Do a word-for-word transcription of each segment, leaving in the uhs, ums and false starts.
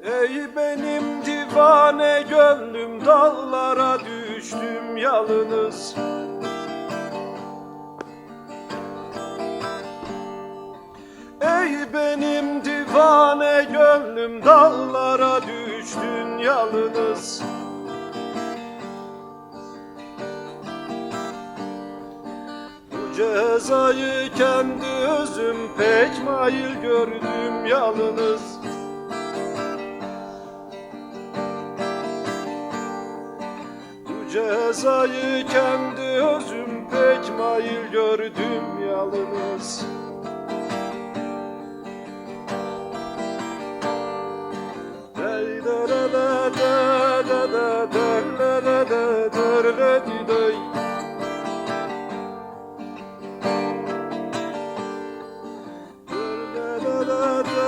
Ey benim divane gönlüm, dağlara düştüm yalnız. Ey benim divane gönlüm, dağlara düştün yalnız. Bu cezayı kendi özüm pek mail gördüm yalnız. Bu cezayı kendi özüm pek mail gördüm yalnız. Dey dere de de de de der le de de der le di dey. Der le de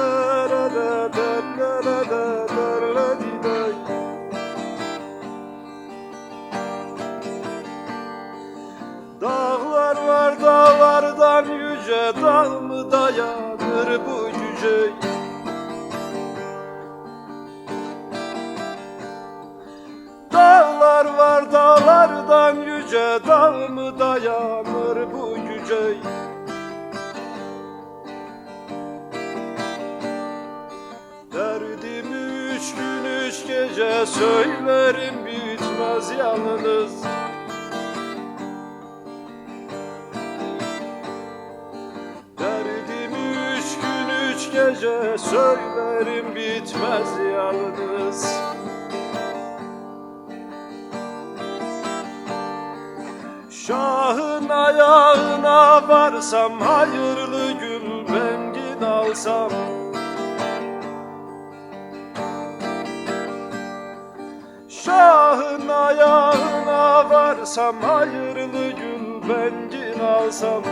de de de de der le de de der le di dey. Dağlar var dağlardan yüce, dağ mı dayanır bu güce? Dağlar var dağlardan yüce, dağ mı dayanır bu güce? Derdimi üç gün üç gece söylerim bitmez yalnız. Derdimi üç gün üç gece söylerim bitmez yalnız. Şahın ayağına varsam, hayırlı gül bengin alsam. Şahın ayağına varsam, hayırlı gül bengin alsam.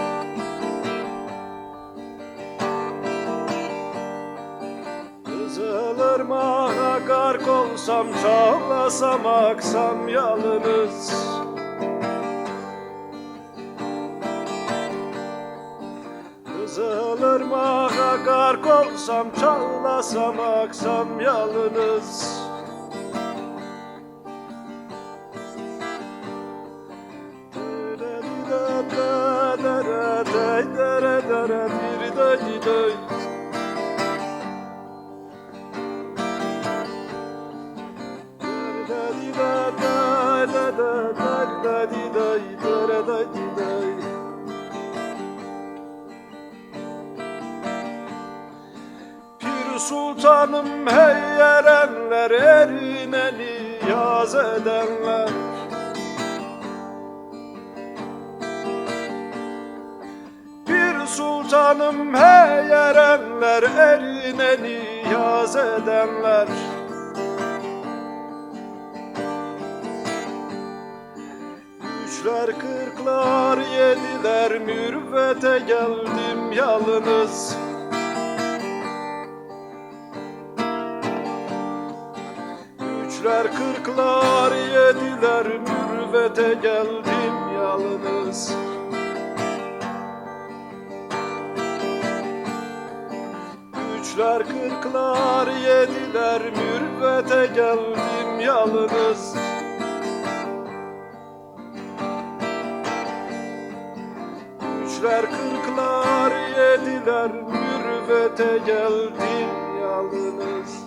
Kızılırmağa gark olsam, çağlasam, aksam yalnız. Kızılırmağa gark olsam, çağlasam, aksam yalnız. Pir sultanım hey erenler, erine niyaz edenler. Pir sultanım hey erenler, erine niyaz edenler. Üçler kırklar yediler, mürvete geldim yalnız. Üçler kırklar yediler, mürvete geldim yalnız. Üçler kırklar yediler, mürvete geldim yalnız. Üçler kırklar yediler, mürvete geldim yalnız.